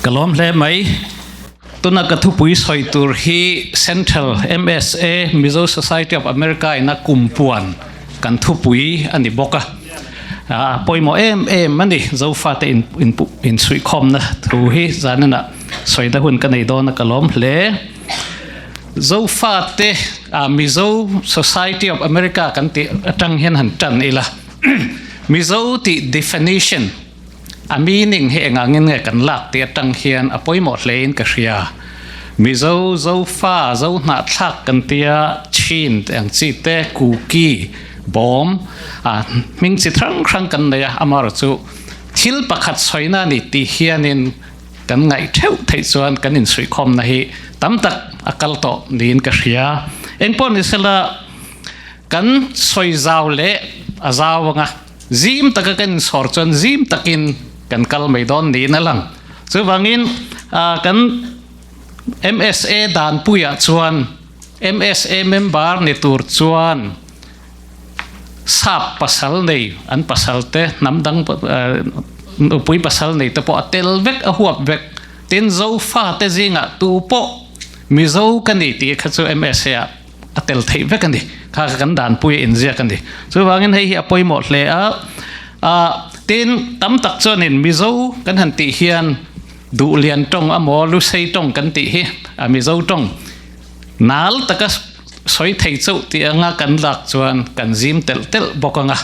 Ka lawm hle mai. Tuna ka thupui sawi tur hi Central MSA, Mizo Society of America ina kum puan kan thupui a ni bawk a. A pawimawh em em a ni. Zofate insuihkhawmna thu hi zaninah sawi na hun ka nei dawn a ka lawm hle. Zofate Mizo Society of America kan tih atang hian han tan ila. Mizo tih definition a meaning hi engangin nge kan lak tih atang hian a pawimawh hlein ka hria. Mizo, Zofa, Zohnahthlak kan tia Chin te ang chi te, Kuki, Bawm a hming chi hrang hrang kan nei a, amaherawhchu thil pakhat sawina a ni tih hianin kan ngaih theuh theih chuan kan insuihkhawmna hi tam tak a kal tawh niin ka hria. Engpawh ni sela kan sawi zau leh a zau anga zim taka kan insawr chuan zim takin kan kal mai dawn niin a lang. Chuvangin kan MSA danpuiah chuan MSA member ni tur chuan sap pasal nei an pasal te hnam dang nupui pasal nei te pawh a tel vek a huap vek. Tin Zofa te zingah tu pawh Mizo ka ni tih kha chu MSA ah a tel theih vek a ni. Kha kha kan danpui a inziak a ni. Chuvangin hei hi a pawimawh hle a. Ah tin tam tak chuanin Mizo kan han tih hian Duhlian tawng amaw Lusei tawng kan tih hi a Mizo tawng nal taka sawi thei chauh tih anga kan lak chuan kan zim telh telh bawk anga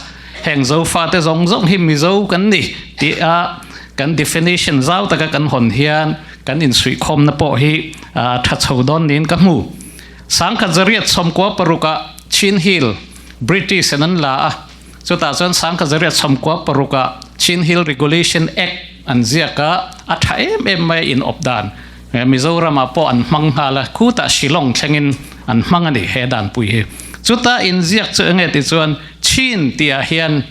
heng Zofate zawng zawng hi Mizo kan ni tih a kan definition zau taka kan hawn hian kan insuihkhawmna pawh hi tha chho dawn niin ka hmu. Sangkhat zariat sawmkua parukah Chin Hill British in an la a, chutah chuan sangkhat zariat sawmkua parukah Chin Hill Regulation Act an ziak a, a tha em em mai a inawp dan. Mizoramah pawh an hmang nghal a, khutah Shillong thlengin an hmang a ni he danpui hi. Chuta inziak chu enge tih chuan Chin tihah hian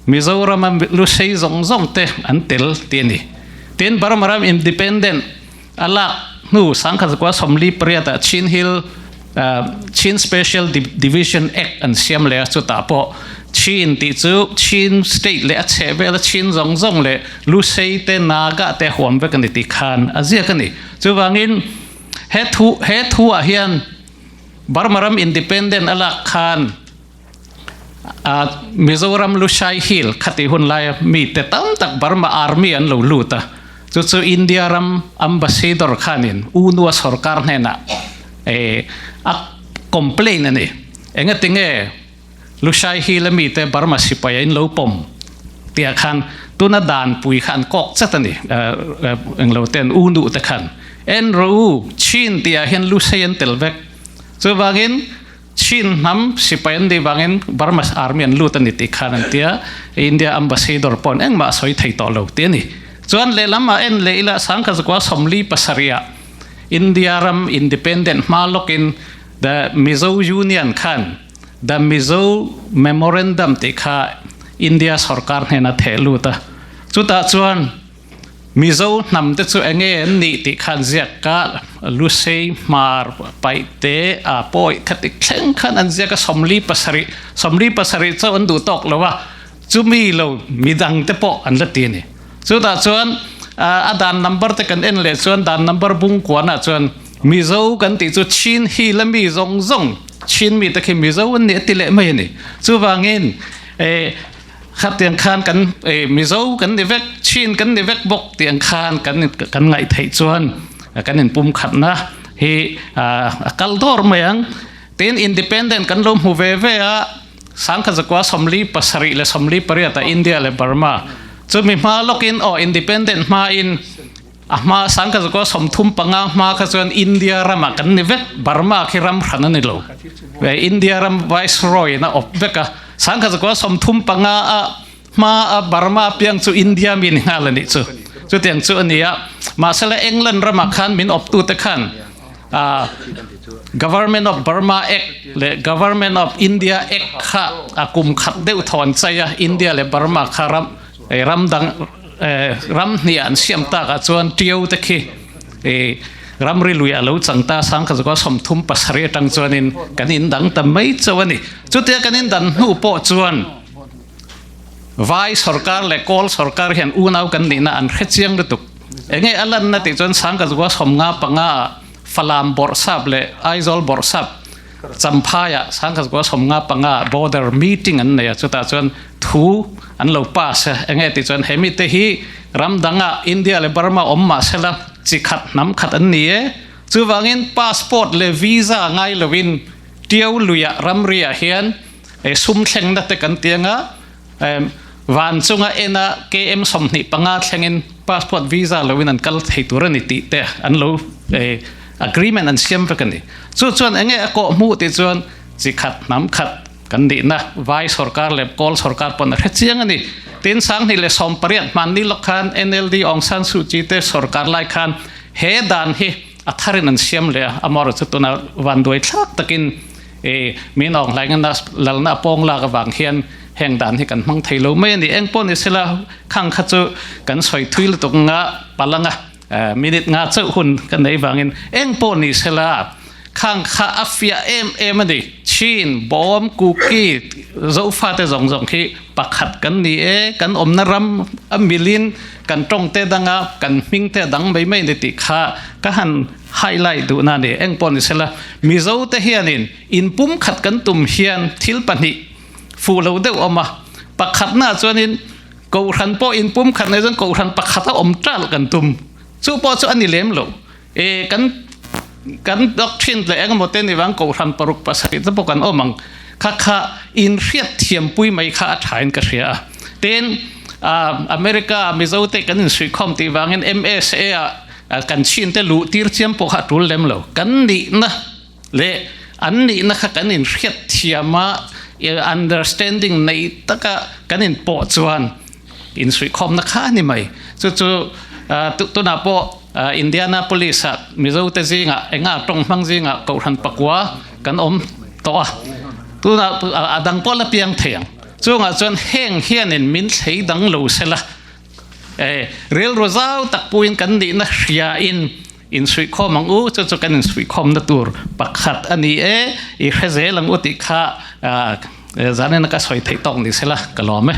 Mizorama Lusei zawng zawng te an tel tih a ni. Tin, Burma ram independent a lak hnu sangkhat zakua 48 ah Chin Hill Chin Special Division Act an siam leh a, chutah pawh Chin tih chu Chin state leh a chheh vela Chin zawng zawng leh Lusei te Naga te huam vek a ni tih khan a ziak a ni. Chuvangin he thu he thu ah hian Burma ram independent a lak khan Mizoram Lushai Hill khatih hun laia mite tam tak Burma Army an lo lut a, chu chu India ram Ambassador khanin Unua sorkar hnenah a complain a ni. Engatinge Lushai Hill a mite Burma sipai a in lo pawm tih ah khan tuna danpui kha an kawk chat a ni, englo ten Unu te khan en rawh u Chin tih ah hian Lushai an tel vek. Chuvangin Chin hnam sipai an nih vangin Burma army an lut a ni tih khan an ti a, India ambassador pawhin engmah a sawi thei tawh lo tih a ni. Chuan lehlam ah en leh ila sangkazakua 47 ah India ram independent hma lawkin the Mizo Union khan the Mizo Memorandum tih kha India sorkar hnena theh lut a, chutah chuan Mizo hnam te chu enge an nih tih khan ziak ka Lusei hmar paih te a pawi kha tik thleng khan an ziak a 47 47 chauh an duh tawk lo a, chumi lo midang te pawh an la ti a ni. Chutah chuan a dan number te kan en leh chuan dan number bung kuanah chuan Mizo kan tih chu Chin hi la mi zawng zawng Chin mi te khi Mizo an nih a ti leh mai a ni. Chuvangin Khatiang khan kan Mizo kan ni vek, Chin kan ni vek bawk tiang khan kan kan ngaih theih chuan kan inpum khatna hi a kal dawr mai ang. Tin independent kan lo hmu ve ve a, sangkhat zakua 47 leh 48 ah India leh Burma chumi hma lawkin aw independent hmain A hma sangka zakua 35 hma kha chuan India ramah kan ni vek, Burma khi ram hran a ni lo. India ram Viceroy in a awp vek a, sangka zakua 35 a hma a Burma piang chu India mi ni nghal a nih chu. Chutiang chu a ni a, mahsela England ramah khan min awptute khan Government of Burma Act leh Government of India Act kha a kum khat deuh thaw an chai a, India leh Burma kha ram ram dang ram hnih an siam tak ah chuan Tio te khi ramri lui a lo chang ta sangkhat zawk a 37 atang chuanin kan in dang ta mai chauh a ni. Chutia kan in dan hnu pawh chuan Vai sorkar leh Kawl sorkar hian unau kan nihna an hre chiang lutuk. Enge a lanna tih chuan Sangkazua 55 ah Falam Bawrhsap leh Aizawl Bawrhsap Champhaiah Sangkazua 55 ah border meeting an nei a, chutah chuan thu an lo pass a. Enge tih chuan he mite hi ram dangah India leh Burma awm mah sela chi khat hnam khat an ni e. Chuvangin passport leh visa ngai loin Tiau luiah ramriah hian sum thlengna te kan ti anga van chunga ena KM 25 thlengin passport visa loin an kal thei tur a ni tih te an lo agreement an siam vek a ni. Chu chuan enge a kawh hmuh tih chuan chi khat hnam khat kan nihna vai sorkar leh kawl sorkar pawn a hre chiang a ni. Tin 2018 hmanni lawk khan NLD Aung San Suu Kyi te sorkar lai khan he dan hi a tharin an siam leh a, amaherawhchu chu tuna vanduai thlak takin e min awng hlai ngan a lalna a pawng lak avang hian heng dan hi kan hmang thei lo mai a ni. Eng pawh ni sela khang kha chu kan sawi thui lutuk nga palanga minute nga chauh hun ka nei vangin eng pawh ni sela khang kha a fiah em em a ni. Chin, Bawm, Kuki, Zofate zawng zawng hi pakhat kan ni e, kan awmna ram a milin kan tawng te danga kan hming te dang mai mai ni tih kha ka han highlight duhna a ni. Eng pawh ni sela Mizo te hianin inpum khat kan tum hian thil pahnih fuh lo deuh awm a, pakhatnaah chuanin Kohhran pawh inpum khat nei chuan Kohhran pakhat a awm tal kan tum, chu pawh chu a ni lem lo. E kan kan doctrine leh engemaw te ni vang Kohhran paruk pasarih te pawh kan awm ang kha kha inhriat thiampui mai kha a thain ka hria a. Tin, America Mizo te kan insuihkhawm tih vangin MSA ah kan chin te luh tir chiam pawh kha a tul lem lo. Kan nihna leh an nihna kha kan inhriat thiam a, understanding nei taka kan inpawh chuan insuihkhawmna kha a ni mai. Chu chu tunah pawh Indianapolis ah Mizo te zingah enga tawng hmang zingah Kohhran pakua kan awm tawh a, tunah a dang pawh la piang thei ang. Chungah chuan heng hianin min thlei dang lo sela, rilru zau tak puiin kan nihna hriain insuihkhawm ang u, chu chu kan insuihkhawmna tur pakhat a ni e, i hre zel ang u tih kha zanin a ka sawi theih tawk ni sela ka lawm e.